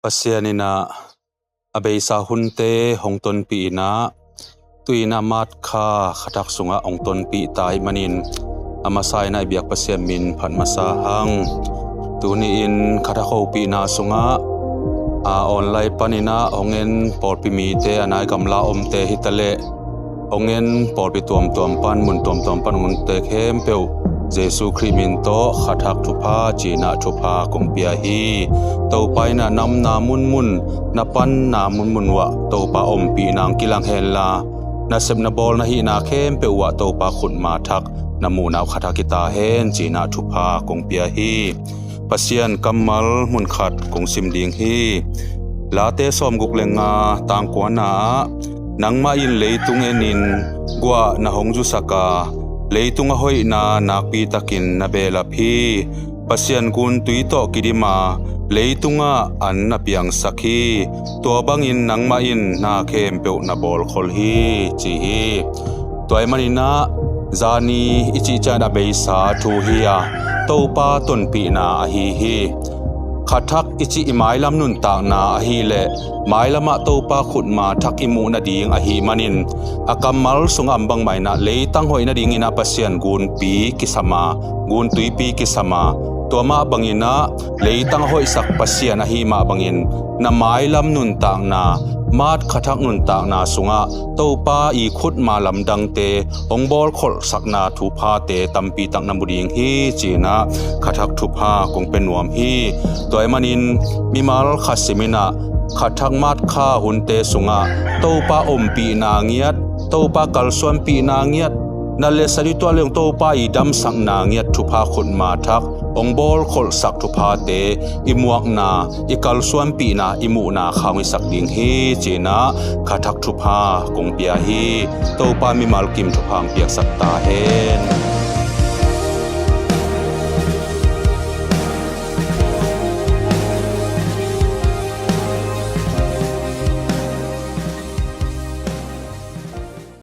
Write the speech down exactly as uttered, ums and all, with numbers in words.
Pasian in ah a beisa hunte hong tonpih in ah, tu-in ah March kha khathak sungah hong tonpih ta ahih manin, a masa in ah i biak Pasian min phat masa hang. Tuni-in khathak hopihna sungah a online panin ah hong en pawlpi mite, a nai gamla omte hi taleh, hong en pawlpi tuamtuam pan, mun tuamtuam pan hong ente khempeuh Jesu Khrih min tawh khathak thupha ci-in ah thupha kong pia hi. Topa in ah na omna munmun, na panna munmun uah Topa ompihna hong kilang henla, na sep na bawl na hihna khempeuh uah Topa khutma thak na muhna uh khathak hi ta hen ci-in ah thupha kong pia hi. Pasian kammal mun khat kong sim ding hi. Late sawmguk le nga, tang kuana ah, nangmah in leitung enin guah na hong zusak a, leitung a hoihna nakpitakin na behlap hi. Pasian guntui tawh kidim a, leitungah an na piangsak hi. Tua bangin nangmah in na khempeuh na bawlkhol hi, ci hi. Tua ahih manin ah zani i cih ciang a beisa thu hi a, Topa tonpihna ahi hi. Khathak i cih i mailam nuntakna ahih leh, mailamah Topa khutma thak i muh nading ahih manin, a kammal sungah om bangmah in ah leitang hoih nadingin ah Pasian gunpi kisam a, guntuipi kisam a, tua mah bangin ah leitang a hoihsak Pasian ahih mah bangin, na mailam nuntakna, March khathak nuntakna sungah Topa i khutma lamdangte hong bawlkholhsakna thuphate tampi tak na mu ding hi ci-in ah khathak thupha kong pia nuam hi. Tua ahih manin mimal khat sim in ah khathak March kha hunte sungah Topa ompihna ngiat, Topa kalsuanpihna ngiat, na letsat i tuah leh zong Topa i damsakna ngiat thupha khutma thak hong bawlkholhsak thuphate i muakna, i kalsuanpihna, i muhna kha hong hisak ding hi ci-in ah khathak thupha kong pia hi. Topa mimal kim thupha hong piaksak ta hen.